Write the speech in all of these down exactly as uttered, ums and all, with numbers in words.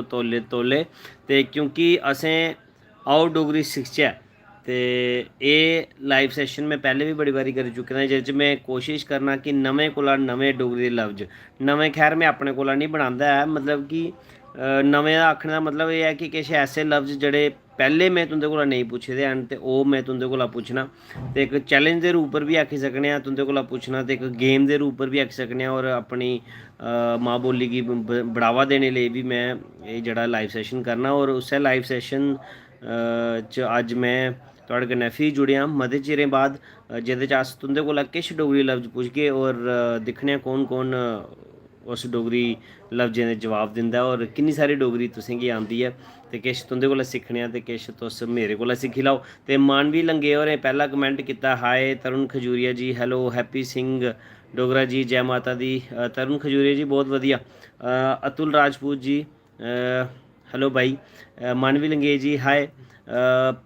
तौले तौले। ते क्योंकि असें आओ डोगरी सिखचै, ते एह् लाइव सैशन में पैह्लें बी बड़ी बारी करी चुके दा, जेह्दे च में कोशिश करना कि नमें कोला नमें डोगरी दे लफ्ज, नमें खैर में अपने कोला निं बनांदा ऐ, मतलब कि, अ, नमें दा आखने दा मतलब एह् ऐ कि किश ऐसे लफ्ज जेह्ड़े पैह्लें में तुं'दे कोला नेईं पुच्छे दे हैन, ते ओह् में तुं'दे कोला पुच्छना। ते इक चैलेंज दे रूप पर बी आखी सकने आं तुं'दे कोला पुच्छना, ते इक गेम दे रूप पर बी आखी सकने आं। और अपनी, अ, मां बोली गी ब-, ब-, बढ़ावा देने लेई बी में एह् जेह्ड़ा लाइव सैशन करना। और उस्सै लाइव सैशन, अ, च अज्ज में थुआढ़े कन्नै फ्ही जुड़ेआं मते चिरें बाद, अ, जेह्दे च अस तुं'दे कोला किश डोगरी लफ्ज पुच्छगे और, अ, दिक्खने आं कौन कौन, अ, उस डोगरी लफ्जें दे जवाब दिंदा ऐ और किन्नी सारी डोगरी तुसें गी आंदी ऐ। ते किश तुं'दे कोला सिक्खने आं ते किश तुस मेरे कोला सिक्खी लैओ। ते मानवी लंगे होरें पैह्ला कमेंट कीता, हाय तरुण खजूरिया जी, hello happy singh डोगरा जी, जै माता दी। अ, तरुण खजूरिया जी, बहुत वधिया। अ, अतुल राजपूत जी, अ, hello भाई। अ, मानवी लंगे जी, हाय। अ,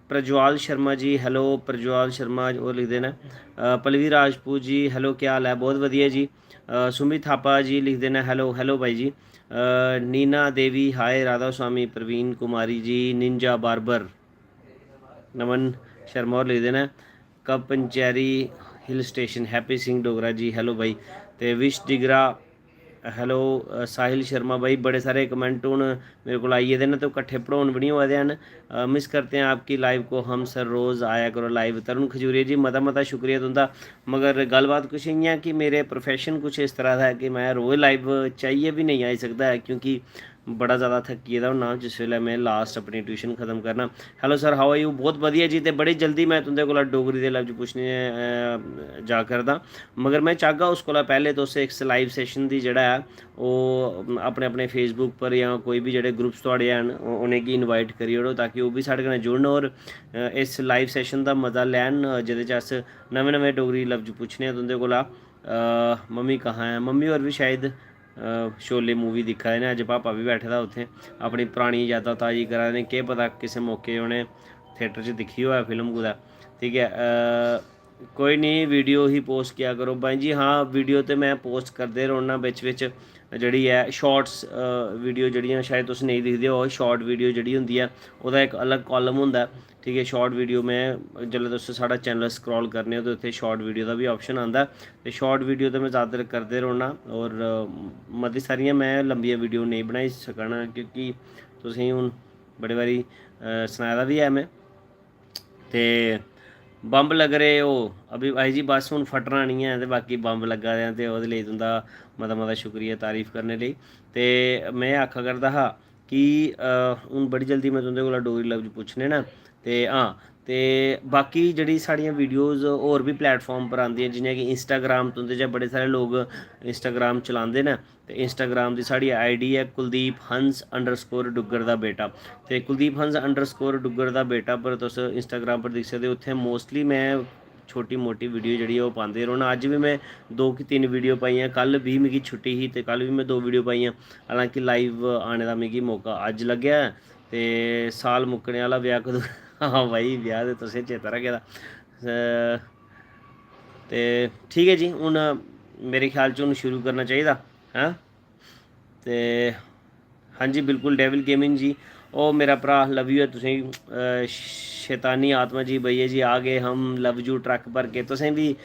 प्रज्वाल शर्मा जी, hello प्रज्वाल शर्मा होर लिखदे न। अ, पल्लवी राजपूत जी, hello, केह् हाल ऐ? बहुत वधिया जी। अ, सुमित थापा जी लिखदे न, hello, hello भाई जी। अ, Neena Devi, hi. Radha Swami, Praveen Kumari ji, ninja barber, Naman Sharma होर लिखदे न, कप Panchari hill station, Happy Singh Dogra ji, hello भाई। ते विश डिगरा, hello, अ, साहिल शर्मा भाई, बड़े सारे कमेंट हून मेरे कोल आई गेदे न, ते ओह् कट्ठे पढ़ोन बी निं होआ दे हैन। अ, मिस करते हैं आपकी लाइव को हम सर, रोज़ आया करो लाइव। तरुण खजूरिया जी, मता मता शुक्रिया तुं'दा, मगर गल्लबात कुछ इ'यां कि मेरे प्रोफेशन कुछ इस तरह दा ऐ कि में रोज़ लाइव च आइयै बी नेईं आई सकदा ऐ, क्योंकि बड़ा ज़्यादा थक्की गेदा होन्ना जिस बेल्लै में लास्ट अपनी ट्यूशन खत्म करना। Hello sir, how are you? बहुत बधिया जी, ते बड़ी जल्दी में तुं'दे कोला डोगरी दे लफ्ज पुच्छने, अ, जा करदा, मगर में चाहगा उस कोला पैह्लें तुस इस लाइव सैशन दी जेह्ड़ा ऐ ओह् अपने अपने Facebook पर जां कोई बी जेह्ड़े ग्रुप्स थुआढ़े हैन उ-, उ'नेंगी इनवाइट करी ओड़ो, ताकि ओह् बी साढ़े कन्नै जुड़न और, अ, इस लाइव सैशन दा मजा लैन, अ, जेह्दे च अस नमें नमें डोगरी लफ्ज पुच्छने आं तुं'दे कोला। अ, मम्मी कहाँ है? मम्मी होर बी शायद, अ, शोले मूवी दिक्खा दे न। अज्ज पापा बी बैठे दा उत्थें, अपनी परानी यादां ताज़ी करा दे न। केह् पता किसे मौके उ'नें थिएटर च दिक्खी होऐ फिल्म कुतै, ठीक ऐ। अ, कोई निं, वीडियो ही पोस्ट किया करो। भाई जी, हां, वीडियो ते में पोस्ट करदे रौह्ना बिच बिच, जेह्ड़ी ऐ शॉर्ट्स, अ, वीडियो जेह्ड़ियां शायद तुस नेईं दिखदे ओ, शॉर्ट वीडियो जेह्ड़ी होंदी ऐ, ओह्दा इक अलग कालम होंदा ऐ, ठीक ऐ। शॉर्ट वीडियो में, जेल्लै तुस साढ़ा चैनल स्क्रॉल करने ओ ते उत्थै शॉर्ट वीडियो दा बी ऑप्शन आंदा ऐ, ते शॉर्ट वीडियो ते में ज़्यादातर करदे रौह्ना। और, अ, मती सारियां में लंबियां वीडियो नेईं बनाई सकना, क्योंकि तुसेंगी हून बड़ी बारी, अ, सनाए दा बी ऐ में। ते बम्ब लग रहे हो अभी भाई जी, बस हून फटना निं ऐ, ते बाकी बम्ब लग्गा दे न, ते ओह्दे लेई तुं'दा मता मता शुक्रिया तारीफ करने लेई। ते में आखा करदा हा कि, अ, हून बड़ी जल्दी में तुं'दे कोला डोगरी लफ्ज पुच्छने न। ते हां, ते बाकी जेह्ड़ी साढ़ियां वीडियोज़ होर बी प्लेटफार्म पर आंदियां, जि'यां कि Instagram, तुं'दे च बड़े सारे लोक Instagram चलांदे न, ते Instagram दी साढ़ी ID ऐ कुलदीप हंस underscore डुग्गर दा बेटा। ते कुलदीप हंस underscore डुग्गर दा बेटा पर तुस Instagram पर दिक्खी सकदे ओ। उत्थै mostly में छोटी मोटी वीडियो जेह्ड़ी ऐ ओह् पांदे रौह्ना। अज्ज बी में दो कि तिन्न वीडियो पाइयां, कल बी मिगी छुट्टी ही ते कल बी में दो वीडियो पाइयां, हालांकि लाइव आने दा मिगी मौका अज्ज लग्गेआ ऐ। ते साल मुक्कने आह्ला, ब्याह् कदूं? हां भाई, ब्याह् ते तुसें चेता रक्खे दा। अ, ते ठीक ऐ जी, हून मेरे ख्याल च हून शुरू करना चाहिदा, हैं? ते हां जी, बिल्कुल, डेविल गेमिंग जी, ओह् मेरा भ्राऽ, love you ऐ तुसेंगी। अ, शैतानी आत्मा जी, भैया जी, आ गए हम, love you, ट्रक भर के। तुसें बी, अ,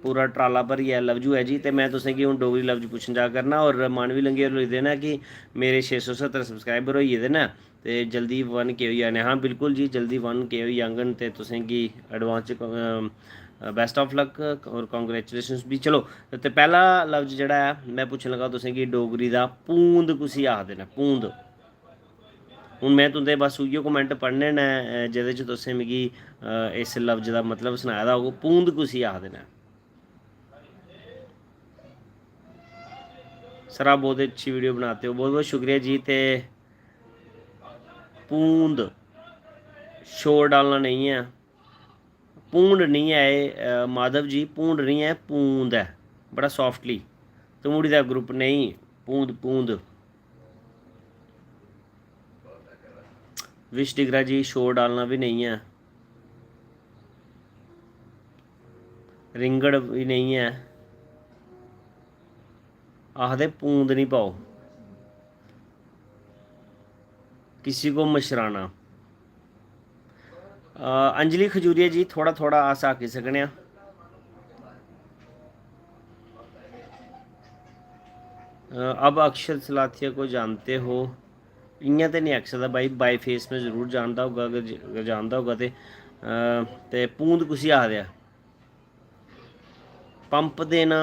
पूरा ट्राला भरियै love you ऐ जी। ते में तुसेंगी हून डोगरी लफ्ज पुच्छन जा करना। और मानवी लंगेर होर लिखदे न कि मेरे छे सौ सत्तर subscriber होई गेदे न, ते जल्दी वन के होई जाने। हां, बिल्कुल जी, जल्दी वन के होई जाङन ते तुसेंगी advance च, अ, best of luck और congratulations बी। चलो, ते पैह्ला लफ्ज जेह्ड़ा ऐ, में पुच्छन लगा तुसेंगी, डोगरी दा पूंद कुसी आखदे न? पूंद। हून में तुं'दे बस उ'ऐ comment पढ़ने न, अ, जेह्दे च तुसें मिगी, अ, इस लफ्ज दा मतलब सनाए दा होग, पूंद कुसी आखदे न? सर, आप बहुत अच्छी वीडियो बनाते हो, बहुत बहुत शुक्रिया जी। ते पूंद, शोर डालना नहीं है। पूंड निं ऐ एह्, अ, माधव जी, पूंड निं ऐ, पूंद ऐ। बड़ा softly। तमूड़ी दा group नेईं, पूंद, पूंद। विश डिगरा जी, शोर डालना बी नेईं ऐ, रिंगड़ बी नेईं ऐ। आखदे पूंद निं पाओ। किसी को मशराना। अ, अंजलि खजूरिया जी, थोह्ड़ा थोह्ड़ा अस आखी सकने आं। अ, अब अक्षत सलाथिया को जानते हो? इ'यां ते निं आखी सकदा भाई, by face में जरूर जानदा होगा, अगर ज-, अगर जानदा होगा ते। अ, ते पूंद कुसी आखदे आ? पंप देना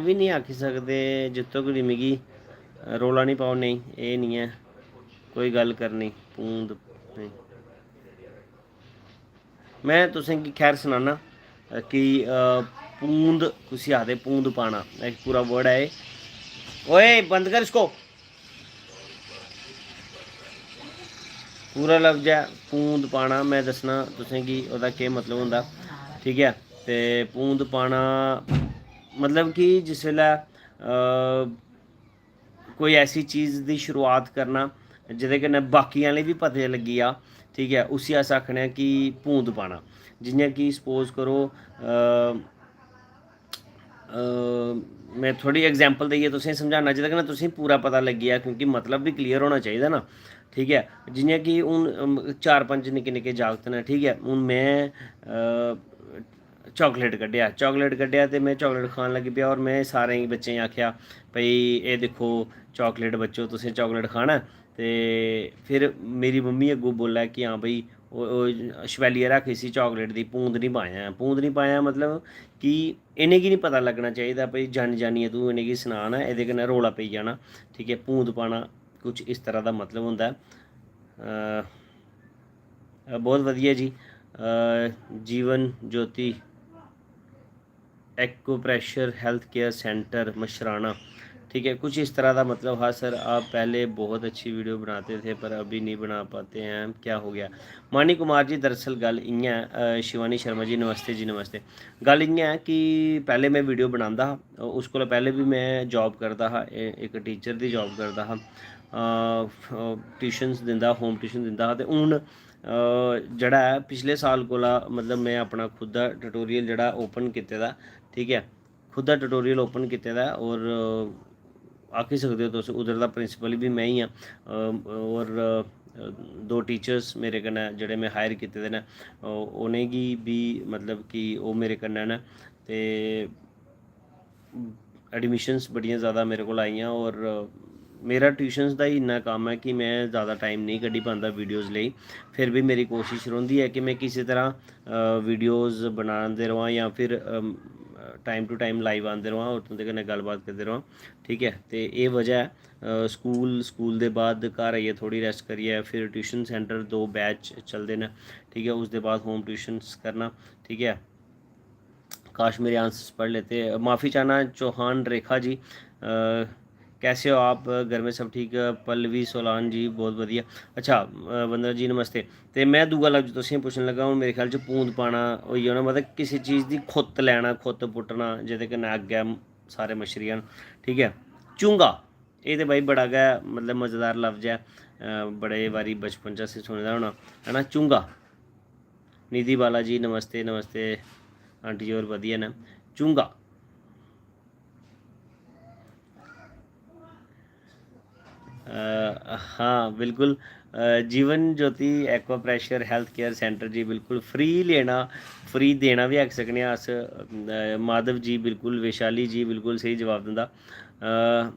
बी निं आखी सकदे, जित्तो गिरी मिगी। रौला निं पाओ, नेईं, एह् निं ऐ कोई गल्ल करनी। पूंद नेईं। में तुसें गी खैर सनाना कि, अ, पूंद कुसी आखदे, पूंद पाना इक पूरा word ऐ एह्। ओए, बंद कर इसको। पूरा लफ्ज ऐ पूंद पाना। में दस्सना तुसें गी ओह्दा केह् मतलब होंदा, ठीक ऐ? ते पूंद पाना मतलब कि जिस बेल्लै, अ, कोई ऐसी चीज़ दी शुरुआत करना जेह्दे कन्नै बाकी आह्ले बी पता लग्गी जा, ठीक ऐ, उसी अस आखने आं कि पूंद पाना। जि'यां कि suppose करो, अ, अ, में थोह्ड़ी example देइयै तुसेंगी समझाना, जेह्दे कन्नै तुसेंगी पूरा पता लग्गी जा, क्योंकि मतलब बी clear होना चाहिदा ना, ठीक ऐ? जि'यां कि हून, अम, चार पंज निक्के निक्के जागत न, ठीक ऐ? हून में, अ, chocolate कड्ढेआ, chocolate कड्ढेआ ते में chocolate खान लगी पेआ, और में सारें गी, बच्चें गी आखेआ, "भई, एह् दिक्खो chocolate, बच्चो, तुसें chocolate खाना ऐ?" ते फिर मेरी मम्मी अग्गूं बोल्लै कि, "हां भई, ओह्, ओह् छपैलियै रक्ख इसी, chocolate दी पूंद निं पायां।" पूंद निं पायां मतलब कि इ'नेंगी निं पता लग्गना चाहिदा भई, जानी जानियै तूं इ'नेंगी सना ना, एह्दे कन्नै रौला पेई जाना, ठीक ऐ? पूंद पाना कुछ इस तरह दा मतलब होंदा ऐ। अ, बहुत वधिया जी। अ, Jeevan Jyoti acupressure health care centre मशराना, ठीक है, कुछ इस तरह का मतलब। हाँ सर, आप पहले बहुत अच्छी वीडियो बनाते थे, पर अभी नहीं बना पाते हैं, क्या हो गया? मानी कुमार जी, दरअसल गल्ल इ'यां ऐ, अ, शिवानी शर्मा जी, नमस्ते जी, नमस्ते। गल्ल इ'यां ऐ कि पैह्लें में वीडियो बनांदा हा, उस कोला पैह्लें बी में जॉब करदा हा, ए-, इक टीचर दी जॉब करदा हा, अ, फ-, ट्यूशन्स दिंदा, होम ट्यूशन दिंदा हा। ते हून, अ, जेह्ड़ा ऐ, पिछले साल कोला, मतलब, में अपना खुद दा ट्यूटोरियल जेह्ड़ा ओपन कीते दा, ठीक ऐ, खुद दा ट्यूटोरियल ओपन कीते दा ऐ। और, अ, आखी सकदे ओ तुस, उद्धर दा प्रिंसिपल बी में ही आं। अ, और, अ, दो टीचर्स मेरे कन्नै, जेह्ड़े में हायर कीते दे न, अ, उ'नेंगी बी, मतलब कि, ओह् मेरे कन्नै न। ते एडमिशन्स बड़ियां ज़्यादा मेरे कोल आइयां, और, अ, मेरा ट्यूशन्स दा ही इन्ना कम्म ऐ कि में ज़्यादा टाइम नेईं कड्ढी पांदा वीडियोज़ लेई। फिर बी मेरी कोशिश रौंह्दी ऐ कि में किसै तरह, अ, वीडियोज़ बनांदे र'वां, जां फिर, अम, time to time live आंदे र'वां और तुं'दे कन्नै गल्लबात करदे र'वां, ठीक ऐ? ते एह् वजह ऐ। अ, स्कूल, स्कूल दे बाद घर आइयै थोह्ड़ी रेस्ट करियै फिर ट्यूशन सेंटर दो बैच चलदे न, ठीक ऐ? उसदे बाद होम ट्यूशन्स करना, ठीक ऐ? काश मेरे आंसर्स पढ़ लेते। माफ़ी चाहना चौहान रेखा जी, अ, कैसे हो आप? घर में सब ठीक? पल्लवी सोलान जी, बहुत बढ़िया। अच्छा, अ, वंदना जी, नमस्ते। ते में दूआ लफ्ज तुसेंगी पुच्छन लगा, हून मेरे ख्याल च पूंद पाना होई जाना, मतलब किसी चीज़ दी खुत्त लैना, खुत्त पुट्टना, जेह्दे कन्नै अग्गें सारे मच्छरी जान, ठीक ऐ? चूंगा, एह् ते भाई बड़ा गै, मतलब, मज़ेदार लफ्ज ऐ, अ, बड़े बारी बचपन च असें सुने दा होना, है ना? चूंगा। निधि बाला जी, नमस्ते, नमस्ते। आंटी जी होर बधिया न। चूंगा। अ, हाँ, बिल्कुल। अ, Jeevan Jyoti acupressure health care centre जी, बिल्कुल फ्री लेना, फ्री देना बी आखी सकने आं अस। अ, माधव जी, बिल्कुल, वैशाली जी, बिल्कुल स्हेई जवाब दिंदा। अ,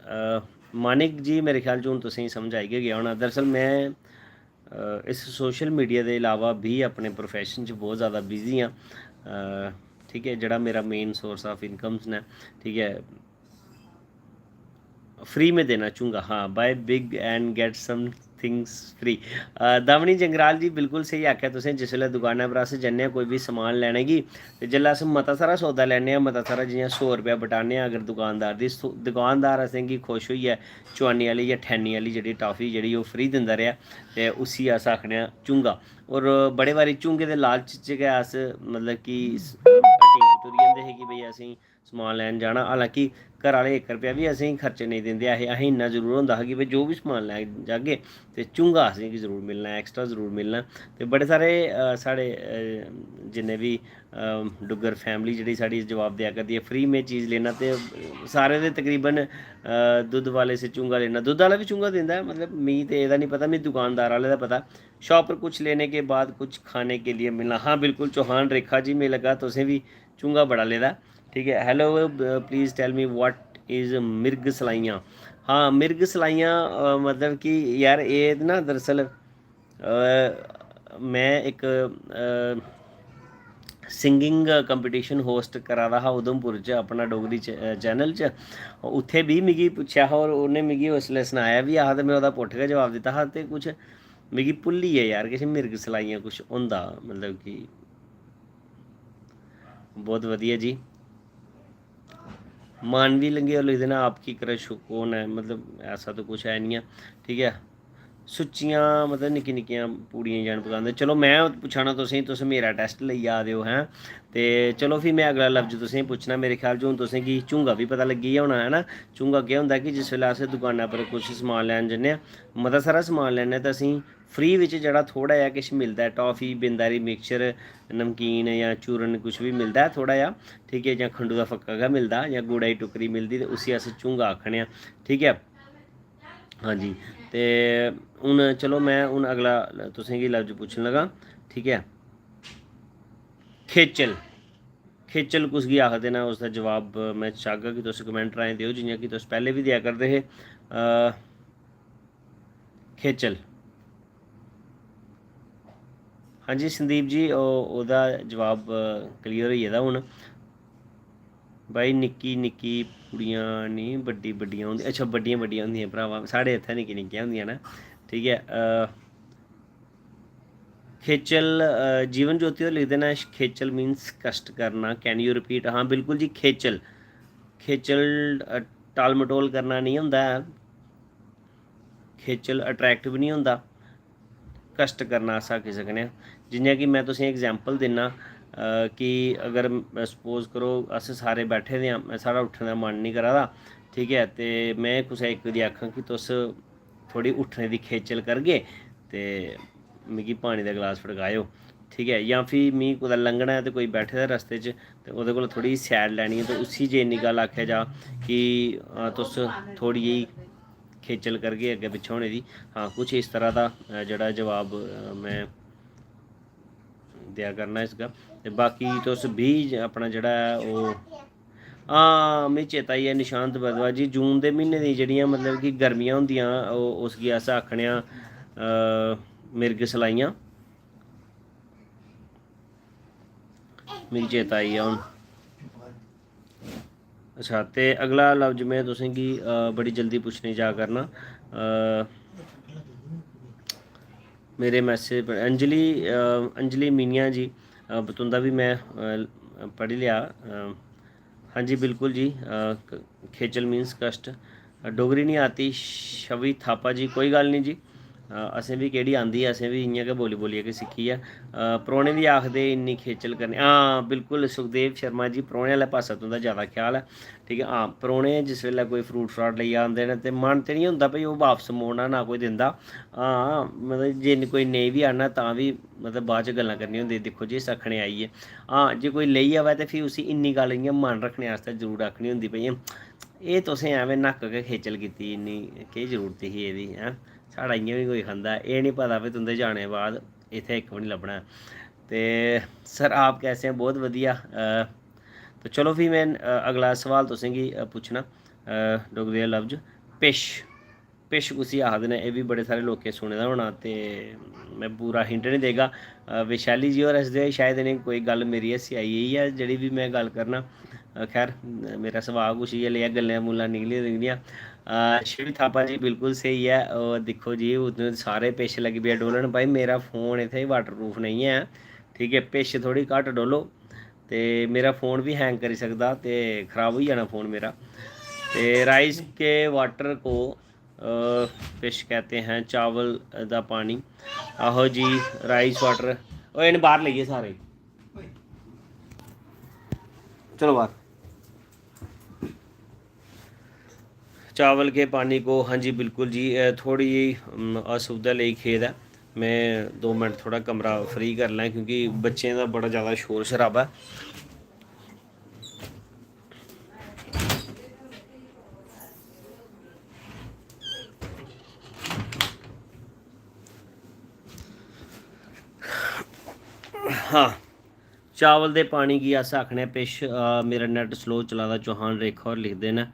अ, मानिक जी, मेरे ख्याल च हून तुसेंगी समझ आई गै गेआ होना। दरअसल में, अ, इस सोशल मीडिया दे इलावा बी अपने प्रोफेशन च बहुत ज़्यादा बिजी आं, अ, ठीक ऐ, जेह्ड़ा मेरा मेन सोर्स ऑफ इनकम्स न, ठीक ऐ। फ्री में देना चाहूँगा, हाँ, buy big and get some things free। अ, दामिनी जंगराल जी, बिल्कुल स्हेई आखेआ तुसें। जिसलै दुकाना पर अस जन्ने आं कोई बी समान लैने गी, ते जेल्लै अस मता सारा सौदा लैने आं, मता सारा, जि'यां सौ रपेआ बटाने आं अगर दुकानदार दी, सो-, दुकानदार असेंगी खुश होइयै चुआनी आह्ली जां ठैनी आह्ली जेह्ड़ी टॉफी जेह्ड़ी ओह् फ्री दिंदा रेहा, ते उसी अस आखने आं चूंगा। और बड़े बारी चूंगे दे लालच च गै अस, मतलब कि, इस हट्टी टुरी जंदे हे कि भई असेंगी समान लैन जाना। हालांकि घर आह्ले इक रपेआ बी असेंगी खर्चे नेईं दिंदे ऐ हे। असें इन्ना जरूर होंदा हा कि भई जो बी समान लैन जागे ते झुंगा असेंगी जरूर मिलना ऐ, एक्स्ट्रा जरूर मिलना ऐ। ते बड़े सारे, अ, साढ़े, अ, जिन्ने बी, अ, डुग्गर फैमिली जेह्ड़ी साढ़ी जवाब देआ करदी ऐ, फ्री में चीज़ लेना ते सारे दे तकरीबन, अ, दुद्ध वाले से झुंगा लेना, दुद्ध आह्ला बी झुंगा दिंदा ऐ, मतलब, मी ते एह्दा निं पता, मी दुकानदार आह्ले दा पता। शॉप पर कुछ लेने के बाद कुछ खाने के लिए मिलना। हाँ, बिल्कुल, चौहान रेखा जी, मिगी लग्गा तुसें बी झुंगा बड़ा लेदा। ठीक ऐ, hello, please tell me what is मिर्ग सलाइयां। हाँ, मिर्ग सलाइयां, अ, मतलब कि यार, एह् ना दरअसल, अ, में इक, अ, singing competition host करा दा हा उधमपुर च, अपना डोगरी च, अ, channel च। उत्थै बी मिगी पुच्छेआ हा और उ'नें मिगी उसलै सनाया बी हा, ते में ओह्दा पुट्ठ गै जवाब दित्ता हा। ते कुछ मिगी भुल्ली गेआ यार, किश मिर्ग सलाइयां कुछ होंदा, मतलब कि बहुत वधिया जी। मानवी लंगेओ लिखदे न, "आपकी क्रश कौन है?" मतलब, ऐसा तो कुछ है नहीं ऐ, ठीक ऐ। सुच्चियां, मतलब, निक्की निक्कियां पूड़ियां जन पकांदे। चलो, में पुच्छा ना तुसेंगी, तुस मेरा टैस्ट लेई जा दे ओ, हैं? ते चलो, फ्ही में अगला लफ्ज तुसेंगी पुच्छना। मेरे ख्याल च हून तुसेंगी झुंगा बी पता लग्गी गेआ होना, है ना? झुंगा केह् होंदा कि जिस बेल्लै अस दकाना पर कुछ समान लैन जन्ने आं, मता सारा समान लैन्ने आं, ते असेंगी फ्री बिच जेह्ड़ा थोह्ड़ा जेहा किश मिलदा ऐ, टॉफी, बिंद हारी मिक्सचर, नमकीन जां चूरन, कुछ बी मिलदा ऐ थोह्ड़ा जेहा, ठीक ऐ, जां खंडू दा फक्का गै मिलदा, जां गुड़ा दी टुक्करी मिलदी, ते उसी अस झुंगा आखने आं, ठीक ऐ। हां जी, ते हून चलो, में हून अगला तुसेंगी लफ्ज पुच्छन लगा, ठीक ऐ। खेचल, खेचल कुस गी आखदे न, उसदा जवाब में चाहगा कि तुस कमेंट राहें देओ, जियां कि तुस पैह्लें बी देआ करदे हे। अ, खेचल। हां जी संदीप जी, ओह्, ओह्दा जवाब, अ, क्लियर होई गेदा हून। भाई, निक्की निक्की कुड़ियां निं, बड्डी बड्डियां होंदियां। अच्छा, बड्डियां बड्डियां होंदियां भ्रावा, साढ़े इत्थै निक्की निक्कियां होंदियां न, ठीक ऐ। अ, खेचल, अ, जीवन ज्योति होर लिखदे न, खेचल मीन्स कश्ट करना। Can you repeat? हां, बिल्कुल जी, खेचल, खेचल, अ, टाल मटोल करना निं होंदा ऐ। खेचल अट्रैक्टिव निं होंदा, कश्ट करना अस आखी सकने आं। जि'यां कि में तुसेंगी एग्जांपल दिन्ना, अ, कि अगर, अ, सपोज करो, अस सारे बैठे दे आं, साढ़ा उट्ठने दा मन निं करा दा, ठीक ऐ, ते में कुसै इक दी आखां कि तुस थोह्ड़ी उट्ठने दी खेचल करगे ते मिगी पानी दा गलास फड़काएओ, ठीक ऐ। जां फ्ही मी कुतै लंघना ऐ ते कोई बैठे दा रस्ते च, ते ओह्दे कोला थोह्ड़ी जेही सैड लैनी ऐ, ते उसी जे इन्नी गल्ल आखेआ जा कि, अ, तुस थोह्ड़ी जेही खेचल करगे अग्गें पिच्छें होने दी। हां, कुछ इस तरह दा, अ, जेह्ड़ा जवाब, अ, में देआ करना इसगा। ते बाकी तुस बी अपना जेह्ड़ा ऐ ओह्, हां, मिगी चेता आई गेआ निशांत भरद्वाज जी, जून दे म्हीने दी जेह्ड़ियां, मतलब कि, गर्मियां होंदियां, ओह्, उसगी अस आखने आं, अ, मिर्ग सलाइयां। मिगी चेता आई गेआ हून। अच्छा, ते अगला लफ्ज में तुसेंगी, अ, बड़ी जल्दी पुच्छने जा करना। अ, मेरे मैसेज पर अंजलि, अ, अंजलि मीनिया जी, अ, तुं'दा बी में, अ, पढ़ी लेआ। अ, हां जी, बिल्कुल जी, अ, क-, खेचल मीन्स कश्ट। अ, डोगरी नहीं आती, शवि थापा जी, कोई गल्ल निं जी। अ, असें बी केह्ड़ी आंदी ऐ, असें बी इ'यां गै बोली बोलियै गै सिक्खी ऐ। अ, परौह्ने बी आखदे इन्नी खेचल करनी। हां, बिल्कुल सुखदेव शर्मा जी, परौह्ने आह्ला पास्सा तुं'दा जैदा ख्याल ऐ, ठीक ऐ। हां, परौह्ने जिस बेल्लै कोई फ्रूट फ्राट लेइयै आंदे न ते मन ते निं होंदा भई ओह् बापस मोड़ना, ना कोई दिंदा। हां, मतलब जे कोई नेईं बी आह्नै तां बी, मतलब, बाद च गल्लां करनियां होंदियां, "दिक्खो जी, इस आखने आई गे।" हां, जे कोई लेई आवै ते फ्ही उसी इन्नी गल्ल इ'यां मन रक्खने आस्तै जरूर आखनी होंदी भई, "एह् तुसें ऐवें नक्क गै खेचल कीती इन्नी, केह् जरूरत ही एह्दी, हैं? साढ़ा इ'यां बी कोई खंदा ऐ, एह् निं पता भई तुं'दे जाने दे बाद इत्थै इक बी निं लब्भना ऐ।" ते सर, आप कैसे हैं? बहुत बधिया। अ, ते चलो, फ्ही में, अ, अगला सोआल तुसेंगी, अ, पुच्छना, अ, डोगरी दा लफ्ज पिश। पिश कुसी आखदे न, एह् बी बड़े सारे लोकें सुने दा होना, ते में पूरा हिंट निं देगा। अ, वैशाली जी होर हसदे होए, शायद इ'नेंगी कोई गल्ल मेरी हस्सी आई गेई ऐ, जेह्ड़ी बी में गल्ल करना। अ, खैर, मेरा सुभाऽ कुछ इ'यै लेहा, गल्लां मुल्लां निकली जंदियां। अ, शिव थापा जी बिल्कुल स्हेई ऐ। ओह् दिक्खो जी, उत्थै सारे पिश लगी पे डोलन। भाई, मेरा फोन इत्थै वाटर प्रूफ नेईं ऐ, ठीक ऐ, पिश थोह्ड़ी घट्ट डोलो, ते मेरा फोन बी हैंग करी सकदा ते खराब होई जाना फोन मेरा। ते राइस के वाटर को, अ, पिश कहते हैं, चावल दा पानी। आहो जी, राइस वाटर। ओए, इ'नें बाह्र लेइयै सारे। चलो बाहर। चावल के पानी को, हाँ जी, बिल्कुल जी, अ, थोड़ी जेही, अम, असुविधा लेई खेद ऐ। में दो मिनट थोड़ा कमरा free कर लैं, क्योंकि बच्चें दा बड़ा ज़्यादा शोर शराबा ऐ। हाँ, चावल दे पानी गी अस आखने आं पिश। अ, मेरा net slow चला दा, चौहान रेखा होर लिखदे न। अ,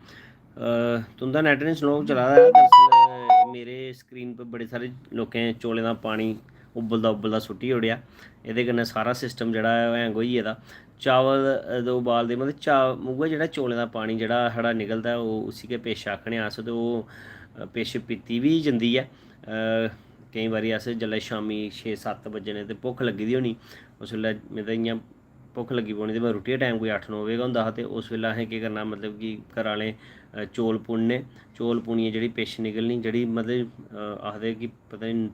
तुं'दा net निं slow चला दा ऐ, दरअसल मेरे screen पर बड़े सारे लोकें चौलें दा पानी उब्बलदा उब्बलदा सुट्टी ओड़ेआ। एह्दे कन्नै सारा system जेह्ड़ा ऐ, ओह् hang होई गेदा। चावल, अ, दे उबालदे, मतलब, चा-, उ'ऐ जेह्ड़ा चौलें दा पानी जेह्ड़ा साढ़ा निकलदा ऐ, ओह्, उसी गै पिश आखने आं अस। ते ओह्, अ, पिश पीती बी जंदी ऐ। अ, केईं बारी अस जेल्लै शामीं छे सत्त बज्जे ने ते भुक्ख लग्गी दी होनी, उस बेल्लै में ते इ'यां भुक्ख लग्गी पौनी ते में रुट्टियै time कोई अट्ठ नौ बजे गै होंदा हा। ते उस बेल्लै असें केह् करना, मतलब कि घरै आह्लें, अ, चौल पुनने, चौल पुनियै जेह्ड़ी पिश निकलनी, जेह्ड़ी, मतलब, अ, आखदे कि पता निं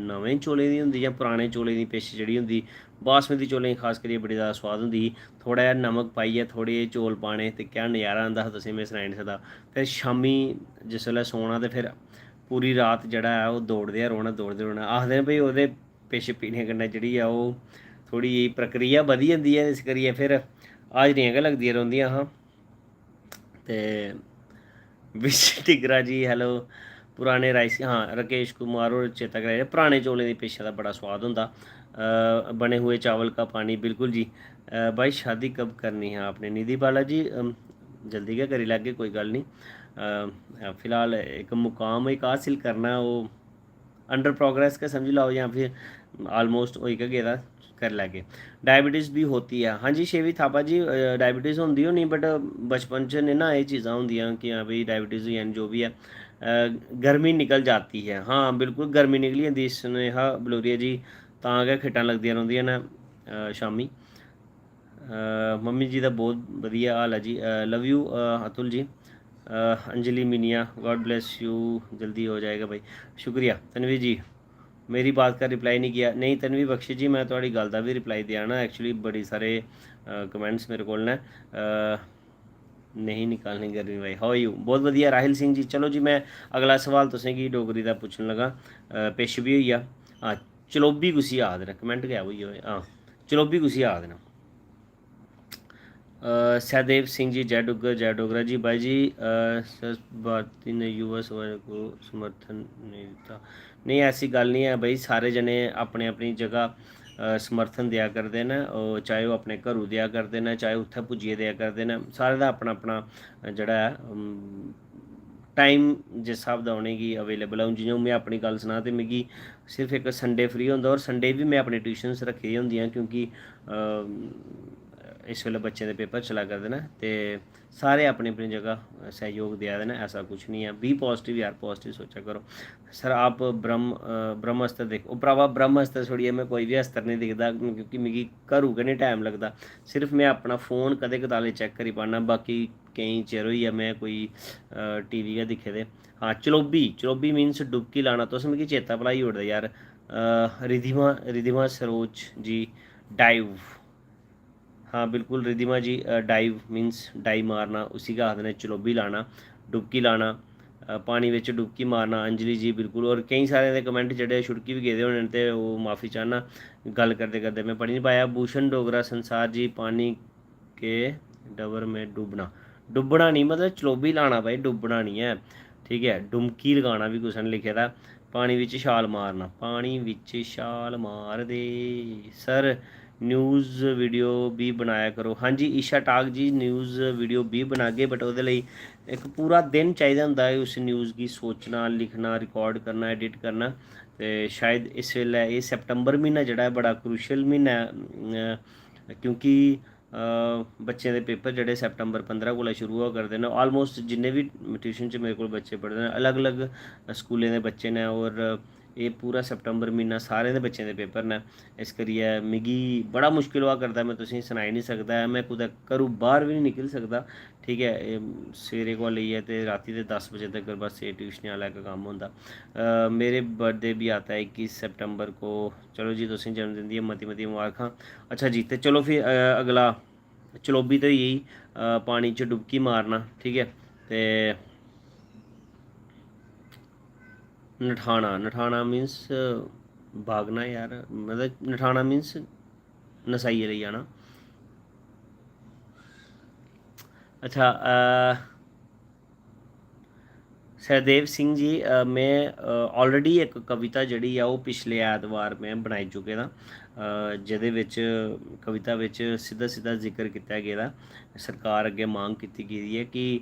नमें चौलें दी होंदी जां पराने चौलें दी पिश जेह्ड़ी होंदी, बासमती चौलें दी खास करियै बड़ी ज़्यादा सोआद होंदी ही। थोह्ड़ा जेहा नमक पाइयै थोह्ड़े जेह् चौल पाने ते क्या नज़ारा आंदा हा, तुसेंगी में सनाई निं सकदा। फिर शामीं जिस बेल्लै सौना ते फिर पूरी रात जेह्ड़ा ऐ, ओह् दौड़दे गै रौह्ना, दौड़दे रौह्ना। आखदे न भई ओह्दे पिश पीने कन्नै जेह्ड़ी ऐ, ओह् थोह्ड़ी जेही प्रक्रिया बधी जंदी ऐ, इस करियै फिर हाजरियां गै लगदियां रौंह्दियां हां। ते विश टिगरा जी, hello। पुराने राइस, हाँ, राकेश कुमार होर चेता कराई दे, पराने चौलें दी पिश दा बड़ा सोआद होंदा। अ, बने हुए चावल का पानी, बिल्कुल जी। अ, भाई, शादी कब करनी है आपने? निधि बाला जी, अम, जल्दी गै करी लैगे, कोई गल्ल निं। अ, फिलहाल इक मुकाम इक हासल करना, ओह् under progress गै समझी लैओ, जां फिर almost होई गै गेदा, करी लैगे। Diabetes भी होती है? हाँ जी, शेवी थापा जी, अ, diabetes होंदी होनी, but बचपन च निं ना एह् चीज़ां होंदियां कि हां भाई diabetes होई जानी, जो बी ऐ। अ, गर्मी निकल जाती है, हाँ बिल्कुल गर्मी निकली जंदी। स्नेहा बलोरिया जी, तां गै खिट्टां लगदियां रौंह्दियां न, अ, शामीं। अ, मम्मी जी दा बहुत बधिया हाल ऐ जी। अ, love you, a, Atul ji. A, Anjali मिनिया, God bless you, जल्दी हो जाएगा भाई। शुक्रिया तन्वी जी, मेरी बात का reply नहीं किया। नहीं तन्वी बख्शी जी, मैं थुआढ़ी गल्ल दा बी reply देआ ना। Actually बड़ी सारे, अ, comments मेरे कोल न। अ, नहीं निकालनी गर्मी भाई, how are you? बहुत वधिया राहिल सिंह जी। चलो जी, मैं अगला सवाल तुसेंगी डोगरी दा पुच्छन लगा। अ, पिश बी होई गेआ। हां, चलोबी कुसी आखदे न? Comment गै होई होए। हां, चलोबी कुसी आखदे न? अ, सहदेव सिंह जी, जय डुग्गर, जय डोगरा जी। भाई जी, अ, सर भारती ने युवा समाज को समर्थन नहीं दिता। नहीं, ऐसी गल्ल नहीं ऐ भाई, सारे जने अपनी अपनी जगह, अ, समर्थन देआ करदे न, ओह् चाहे ओह् अपने घरू देआ करदे न, चाहे उत्थै पुज्जियै देआ करदे न, सारें दा अपना अपना जेह्ड़ा ऐ, अम, time जिस स्हाब दा उ'नेंगी available ऐ। हून जि'यां हून में अपनी गल्ल सनां ते मिगी सिर्फ इक Sunday free होंदा, होर Sunday बी में अपनी tuitions रक्खी दियां होंदियां, क्योंकि, अ, इस बेल्लै बच्चें दे paper चला करदे न ते सारे अपनी अपनी जगह सैह्योग देआ दे न, ऐसा कुछ निं ऐ। Be positive यार, positive सोचा करो। सर आप ब्रह्म, अ, ब्रह्मास्त्र दिक्ख, ओह् भ्रावा, ब्रह्मास्त्र छोड़ियै में कोई बी अस्त्र निं दिखदा, क्योंकि मिगी घरू गै निं time लगदा। सिर्फ में अपना phone कदें कदालें check करी पाना, बाकी केईं चिर होई गेआ में कोई, अ, TV गै दिक्खे दे। हां, चलोबी, चलोबी means डुबकी लाना। तुस मिगी चेता भलाई ओड़दे यार। अ, रिधिमा, रिधिमा सरोज जी, dive। हां, बिल्कुल रिधिमा जी, अ, dive means dive मारना, उसी गै आखदे न चलोबी लाना, डुबकी लाना। अ, पानी बिच डुबकी मारना, अंजलि जी, बिल्कुल। होर केईं सारें दे comment जेह्ड़े छुड़की बी गेदे होने न, ते ओह् माफी चाह्न्नां, गल्ल करदे करदे में पढ़ी निं पाया। भूषण डोगरा संसार जी, पानी के डबर में डुब्बना, डुब्बना निं, मतलब चलोबी लाना भाई, डुब्बना निं ऐ, ठीक ऐ। डुमकी लगाना बी कुसै ने लिखे दा, पानी बिच छाल मारना, पानी बिच छाल मार दे। सर, news video भी बनाया करो। हां जी, ईशा टाक जी, news video भी बनागे, but ओह्दे लेई इक पूरा दिन चाहिदा होंदा ऐ उस news गी सोचना, लिखना, record करना, edit करना। ते शायद इस बेल्लै एह् September म्हीना जेह्ड़ा ऐ, बड़ा crucial म्हीना ऐ, अ, क्योंकि, अ, बच्चें दे paper जेह्ड़े September पंदरां कोला शुरू होआ करदे न। Almost जिन्ने बी tuition च मेरे कोल बच्चे पढ़दे न, अलग-अलग स्कूलें दे बच्चे न, होर एह् पूरा September म्हीना सारें दे बच्चें दे paper न। इस करियै मिगी बड़ा मुश्कल होआ करदा, में तुसेंगी सनाई निं सकदा ऐ। में कुतै घरूं बाह्र बी निं निकली सकदा, ठीक ऐ। एह् सवेरे कोला लेइयै ते रातीं दे दस बजे तगर बस एह् tuition आह्ला इक कम्म होंदा। अ, मेरे birthday भी आता है इक्कीस सितंबर को। चलो जी, तुसेंगी जन्मदिन दियां मती मती मबारखां। अच्छा जी, ते चलो फिर, अ, अगला चलोबी ते होई गेई, अ, पानी च डुबकी मारना, ठीक ऐ। ते नठाना, नठाना मीन्स भागना यार, मतलब नठाना मीन्स नसाइयै लेई जाना। अच्छा, अ, सहदेव सिंह जी, अ, में, अ, already इक कविता जेह्ड़ी ऐ, ओह् पिछले ऐतवार में बनाई चुके दा, अ, जेह्दे बिच, कविता बिच सिद्धा सिद्धा जिक्र कीता गेदा, सरकार अग्गें मंग कीती गेदी ऐ कि, अ,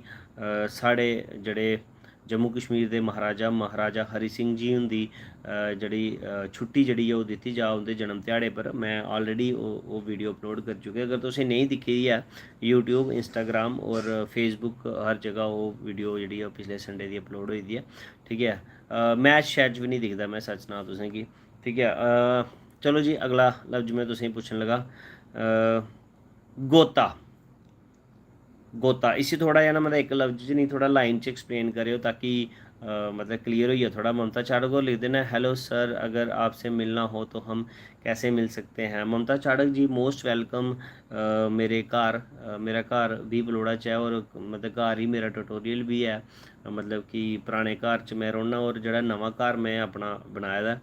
साढ़े जेह्ड़े जम्मू कश्मीर दे महाराजा, महाराजा हरि सिंह जी हुंदी, अ, जेह्ड़ी, अ, छुट्टी जेह्ड़ी ऐ, ओह् दित्ती जा उं'दे जन्म ध्याड़े पर। में already ओह्, ओह् video upload करी चुके। अगर तुसें नेईं दिक्खी दी ऐ, YouTube, Instagram और Facebook, हर जगह ओह् video जेह्ड़ी ऐ, ओह् पिछले Sunday दी upload होई दी ऐ, ठीक ऐ। अ, मैच शैच बी निं दिखदा में, सच सनां तुसें गी, ठीक ऐ। अ, चलो जी, अगला लफ्ज में तुसें गी पुच्छन लगा, अ, गोता। गोता, इसी थोह्ड़ा जेहा ना, मतलब, इक लफ्ज च निं, थोह्ड़ा line च explain करेओ, ताकि, अ, मतलब, clear होई जा थोह्ड़ा। ममता चाड़क होर लिखदे न, "Hello sir, अगर आपसे मिलना हो तो हम कैसे मिल सकते हैं?" ममता चाड़क जी, most welcome, अ, मेरे घर, अ, मेरा घर बी पलौड़ा च ऐ, और, मतलब, घर ही मेरा tutorial बी ऐ, मतलब कि पराने घर च में रौह्न्ना, और जेह्ड़ा नमां घर में अपना बनाए दा ऐ,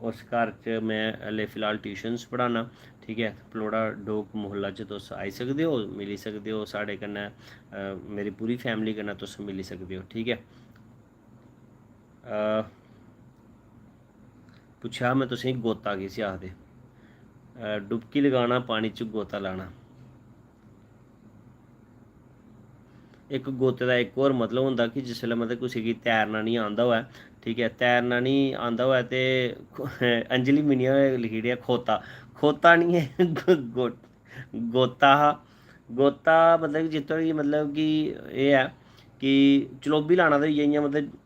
उस घर च में हल्ले फिलहाल tuitions पढ़ाना, ठीक ऐ। पलौड़ा डोक मोहल्ला च तुस आई सकदे ओ, मिली सकदे ओ साढ़े कन्नै, अ, मेरी पूरी family कन्नै तुस मिली सकदे ओ, ठीक ऐ। अ, पुच्छेआ में तुसेंगी, गोता किसी आखदे? अ, डुबकी लगाना, पानी च गोता लाना। इक गोते दा इक होर मतलब होंदा कि जिसलै, मतलब, कुसै गी तैरना निं आंदा होऐ, ठीक ऐ, तैरना निं आंदा होऐ ते अंजलि मिनिया होरें लिखी ओड़ेआ खोता। खोता निं ऐ, गो-, गो-, गोता हा। गोता, मतलब कि जित्थै कि, मतलब कि एह् ऐ कि चलोबी लाना ते होई गेआ इ'यां, मतलब,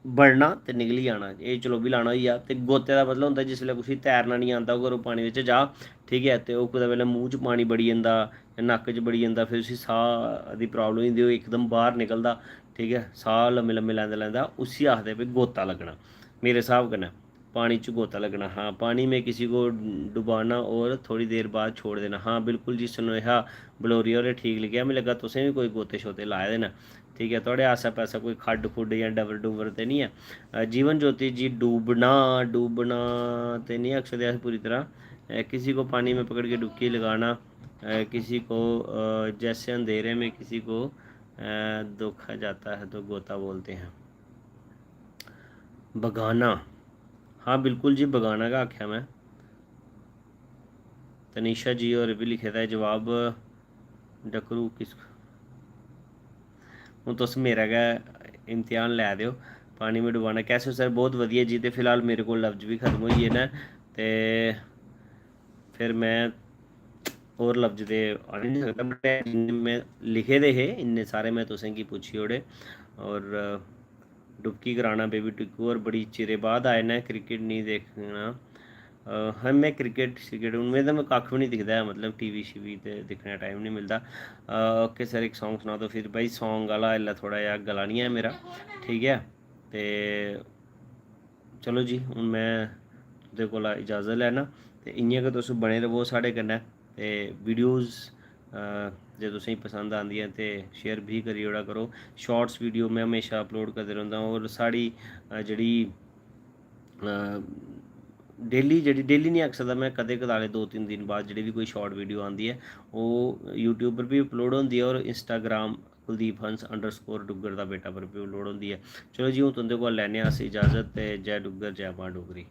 बड़ना ते निकली जाना, एह् चलोबी लाना होई गेआ। ते गोते दा मतलब होंदा जिसलै कुसै गी तैरना निं आंदा होऐ, ओह् पानी बिच्च जा, ठीक ऐ, ते ओह् कुतै बेल्लै मूंह् च पानी बड़ी जंदा, नक्क च बड़ी जंदा, फिर उसी साह् दी problem होई जंदी, ओह् इकदम बाह्र निकलदा, ठीक ऐ, साह् लम्मे लम्मे लैंदा लैंदा, उसी आखदे भाई गोता लग्गना। मेरे स्हाब कन्नै पानी च गोता लग्गना। हाँ, पानी में किसी को डुबाना और थोड़ी देर बाद छोड़ देना। हाँ, बिल्कुल जी, सुनेहा बलोरिया होरें ठीक लिखेआ। मिगी लग्गा तुसें बी कोई गोते शोते लाए दे न, ठीक ऐ, थुआढ़े आस्सै पास्सै कोई खड्ड खुड्ड जां डबर डुबर ते निं ऐ। अ, जीवन ज्योति जी, डूबना, डूबना ते निं आखी सकदे अस पूरी तरह। अ, किसी को पानी में पकड़ के डुबकी लगाना, अ, किसी को, अ, जैसे अंधेरे में किसी को, अ, देखा जाता है तो गोता बोलते हैं। बगाना, हाँ बिल्कुल जी, बगाना गै आखेआ में। तनीषा जी होर बी लिखे दा ऐ जवाब, डकरू किस, हून तुस मेरा गै इम्तिहान लै दे ओ। पानी में डुबाना, कैसे हो सर? बहुत वधिया जी। ते फिलहाल मेरे कोल लफ्ज बी खत्म होई गे न, ते फिर में होर लफ्ज ते आनी निं सकदा, but जिन्ने में लिखे दे हे, इन्ने सारे में तुसेंगी पुच्छी ओड़े। और डुबकी कराना, बेबी टिक्कू होर बड़ी चिरे बाद आए न, क्रिकेट निं दिक्खना। अ, हां, में क्रिकेट श्रिकेट, हून में ते, में कक्ख बी निं दिखदा ऐ, मतलब, टीवी शीवी ते दिक्खने दा टाइम निं मिलदा। अ, ओके सर, इक song सनाओ। तो फिर भाई, song आह्ला इसलै थोह्ड़ा जेहा गला निं ऐ मेरा, ठीक ऐ। ते चलो जी, हून में तुं'दे कोला इजाज़त लैना, ते इ'यां गै तुस बने र'वो साढ़े कन्नै। ते videos, अ, जे तुसेंगी पसंद आंदियां ते share बी करी ओड़ा करो। Shorts video में म्हेशा upload करदे रौंह्दा, होर साढ़ी, अ, जेह्ड़ी, अ, daily, जेह्ड़ी daily निं आखी सकदा में, कदें कदाले दो तिन्न दिन बाद जेह्ड़ी बी कोई short video आंदी ऐ, ओह् YouTube पर बी upload होंदी ऐ, होर Instagram कुलदीप हंस underscore डुग्गर दा बेटा पर बी upload होंदी ऐ। चलो जी, हून तुं'दे कोला लैने आं अस इजाज़त, ते जै डुग्गर, जै मां डोगरी।